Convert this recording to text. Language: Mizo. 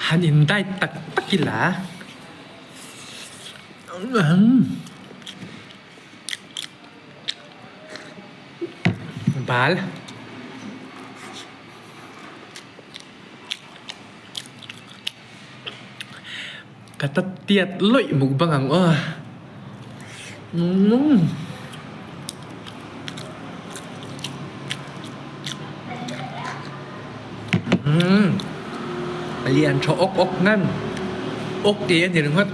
Han in diet tak tak ila. Bal. Ka ta tiat lawih mukbang ang aw. Lian tha awk awk ngan. Awk te a ni ringawt.